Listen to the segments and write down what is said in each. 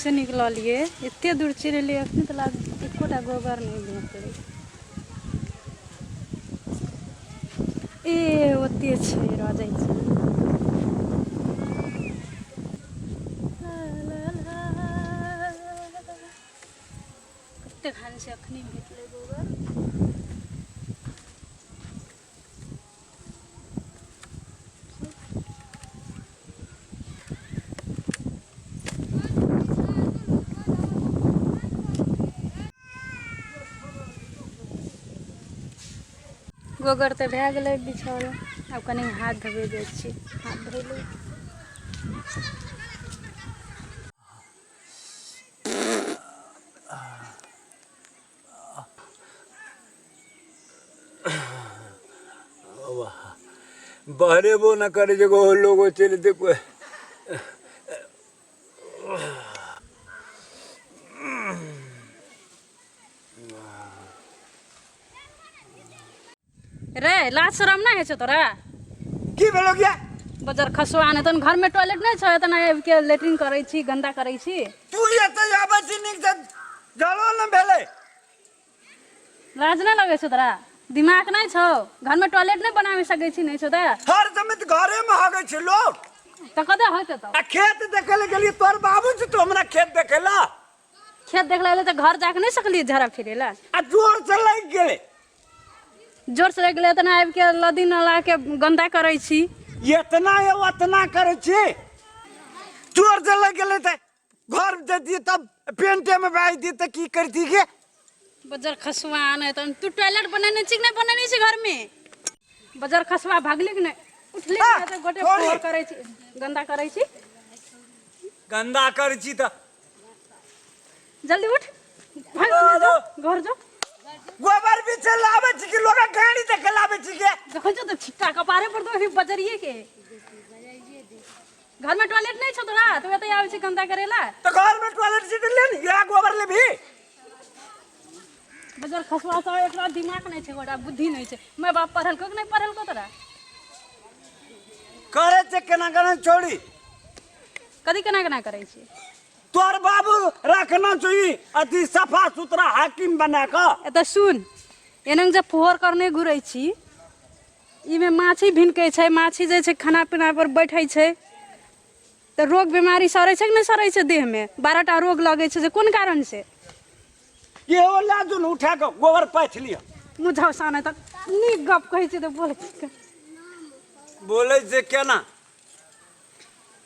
से निकललियै, एते दूर चलि एलियै, अखनी तऽ लाग एकोटा गोबर नहि भेटलै। ए ओते छै, रह जाइ छै। कते घान छै, अखनी भेटलै गोबर। गोबर तऽ भए गेलै बिछल। आब कनि हाथ धोबै जाइ छी, हाथ धोइ लेबै। बहरेबो न करे जे लोगो चलि देखो। रे, लाज शरम नहि होइ छौ तोरा? की भेलो गया? बजर खसुआ नहि तहन घरमे टॉयलेट नहि छौ, एतना आबि के लेटरिन करै छी, गंदा करै छी। तू एतऽ आबै छी, नीक से जलो ने भेलै। लाज नहि लगै छौ तोरा? दिमाग नहि छौ? घरमे टॉयलेट नहि बनाबि सकै छी, नहि छौ तऽ? हर समय तऽ घरेमे हगै छै लोक। तऽ कतऽ होतै तऽ? आ खेत देखै लए गेलियै, तोहर बाबू छै तो हमरा खेत देखै लए। खेत देख लै तऽ घर जाके नहि सकलियै झाड़ा फिरै लए? आ जोर से लागि गेलै। जोर से लागि गेलै, एतना आबि के लदी नाला के गंदा करै छी। एतना ये ओतना करै छी, जोर से लागि गेलै तऽ घर जैतियै तब पेंटे में बाजि दियै तऽ की करती गे? बजर खसुआ नहि तहन तू टॉयलेट बनेने छी कि नहि बनेने छी घरमे? बजर खसुआ, भागली कि नहि उठली? आ, नहि तऽ गोटे छोड़ी। फोर करै छी, गंदा करै छी। गंदा करै छी तऽ जल्दी उठ, भाग जो, घर जो। गोबर बिछे लाबै छी कि लोग गाड़ी देखे लाबै छी के? देखै छौ तऽ छिट्टा कपारे पर तो बजरिए के। घर में टॉयलेट नहीं छौ तोरा, तू एतऽ आबै छी गंदा करे ला? तऽ घर में टॉयलेट छी तऽ ले ने इएह गोबर लेबही। बजर खसुआ सब, एकरा दिमाग नहीं छै, ओकरा बुद्धि नहीं छै। माय बाप पढ़लको कि नहीं पढ़लको तोरा? करै छै केना केना छोड़ी। कथी केना केना करै छी? तोहर बाबू रखना चाहिए अथी सफा सुथरा हाकिम बना कऽ। एतऽ सुन, एना जे फोहर करने घुरै छी, ईमे माछी भिनकै छै, माछी जे छै खाना पीना पर बैठै छै तऽ रोग बीमारी सड़ै छै कि नहि सड़ै छै? देहमे 12टा रोग लगै छै, जे कोन कारण से? इहो ला जो ने उठा कऽ गोबर पाथि लिअ। मुझाउ साने तऽ नीक गप कहै छै तऽ बोलै छै। बोलै छै केना?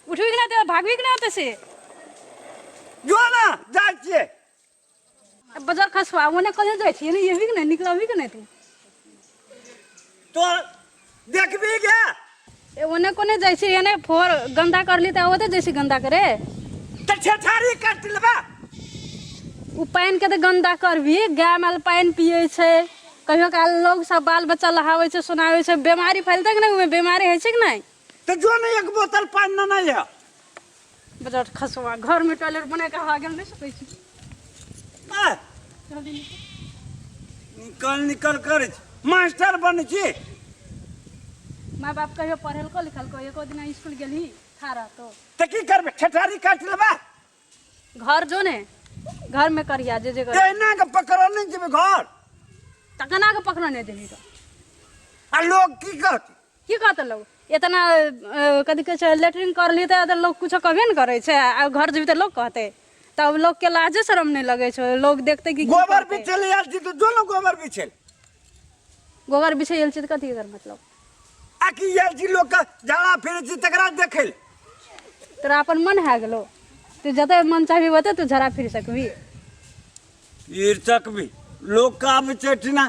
उठबी कि नहि तऽ भागबी कि नहि ओतऽ से? जो ने, जाइ छियै। बजर खसुआ, ओने कहियो जाइ छियै ने? एबी कि नहि, निकलबी कि नहि तू? तो देखबी गे। ए ओने कोने जाइ छी? एने फोर गंदा करली तऽ ओते जाइ छी गंदा करे? तऽ छेछारी काटि लेबा। ओ पानि के तऽ गंदा करबी, गाय माल पानि पियै छै, कहियो काल लोग सब बाल बच्चा नहाबै छै सुनाबै छै, बेमारी फैलतै कि नहि? ओहिमे बेमारी होइ छै कि नहि? तऽ जो ने, एक बोतल पानि नेने यऽ। बजर खसुआ, घर में टॉयलेट बना के हवा गेल नहि सकै छी। आ, जल्दी निकल। निकल निकल करै छी, मास्टर बनै छी। माय बाप कहियो पढ़ेलको लिखलको? एको दिना स्कूल गेलही? खा रहतो। तऽ की करबै, ठेठारी काटि लेबै? घर जो ने, घर में करिया जे जे कर। एना के पकड़ल नहि जेबै घर। तऽ केना के पकड़ने जेबही तऽ? आ लोग की कहतै? की कहतै लोग? इतना कथी कहै छै, लेटरिन करली तऽ लोग कुछो कहबे ने करै छै, आ घर जेबही तऽ लोग कहतै? तब लोग के लाजो शरम नहि लगै छै? लोग देखतै कि की गोबर कहतै? बिछै लए आयल छी तऽ जो ने गोबर बिछै। गोबर बिछै आयल छी तऽ कथी एकर मतलब? आ की आयल छी लोक के झाड़ा फिरै छी तकरा देखै लए? तोरा अपन मन भए गेलो? तू जते मन चाहबी ओते तू झड़ा फिर सकबी? फिर सकबी। लोग के आबै छै एहिठिना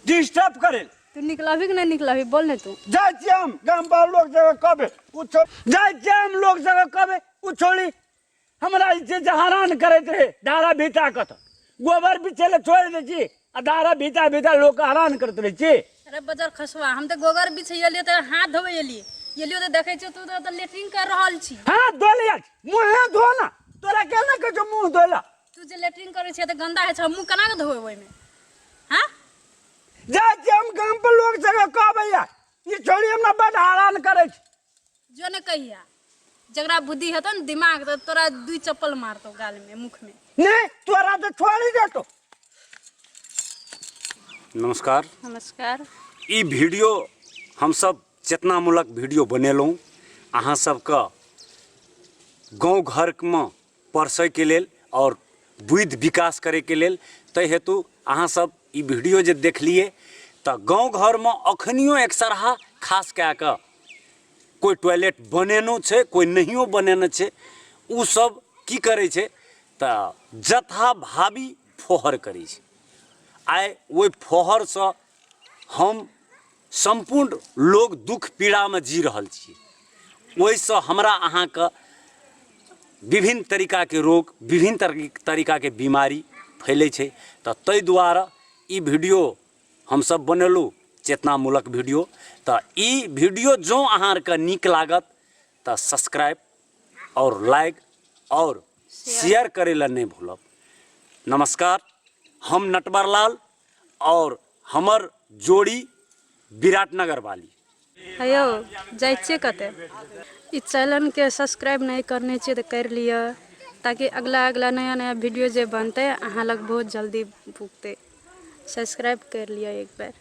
डिस्टर्ब करे। तू निकलबी कि नहि निकलबी, बोल ने तू। जाइ छियै हम गाम पर, लोक सबके कहबै ओ छोड़। जाइ छियै हम, लोक सबके कहबै ओ छोड़ी हमरा जे छै से हरान करैत रहै। धारा भीता कऽ तऽ गोबर बिछै लए छोड़ि दै छी आ धारा भीता भीता लोकके हरान करैत रहै छी। अरे बजर खसुआ, हम तऽ गोबर बिछै एलियै तऽ हाथ धोबै एलियै, एलियै तऽ देखै छियै तू तऽ लेटरिन कर रहल छी। हाथ धो लिअ, मुँहे धो ने, तोरा केना कहै छौ मुँह धो लए? तू जे लेटरिन करै छियै तऽ गन्दा होइ छै, मुँह केना कऽ धोबै ओहिमे? हाँ, जाइ छियै हम गाम पर, लोक सबके कहबै ई छोड़ी हमरा बड्ड हरान करै छै। जो ने कहिया जकरा बुद्धि हेतौ ने दिमाग तऽ तोरा दुई चप्पल मारतौ गालमे मुखमे। नहीं तोरा तो छोड़ी देतो। नमस्कार। नमस्कार। ई वीडियो हमसब चेतनामूलक वीडियो बनेलहुँ अहाँ सबके गाँव घरमे परसैके लेल आओर बुद्धि विकास करैके लेल। ताहि हेतु अहाँ सब ई वीडियो जे देखलिए तऽ गाँव घरमे अखनियो एकसरहा खास कए कऽ कोइ टॉयलेट बनेनो छै कोइ नहियो बनेने छै, ओ सब की करै छै तऽ जथाभावी फोहर करै छै। आइ ओहि फोहरसँ हम सम्पूर्ण लोग दुख पीड़ामे जी रहल छी। ओहिसँ हमरा अहाँके विभिन्न तरीकाके रोग, विभिन्न तरीकाके बीमारी फैलै छै। तऽ ताहि दुआरे ई वीडियो हमसब बनेलहुँ चेतनामूलक वीडियो। तऽ ई वीडियो जँ अहाँ आरके नीक लागत तऽ सब्सक्राइब और लाइक और शेयर करै लए नहि भूलब। नमस्कार, हम नटवर लाल और हमर जोड़ी विराटनगर वाली। हेयौ जाइ छियै कतऽ? ई चैनलके सब्सक्राइब नहि करने छियै तऽ करि लिअ, ताकि अगला अगला नया नया वीडियो जे बनतै अहाँ लग बहुत जल्दी पुगतै। सब्सक्राइब करि लिअ एक बेर।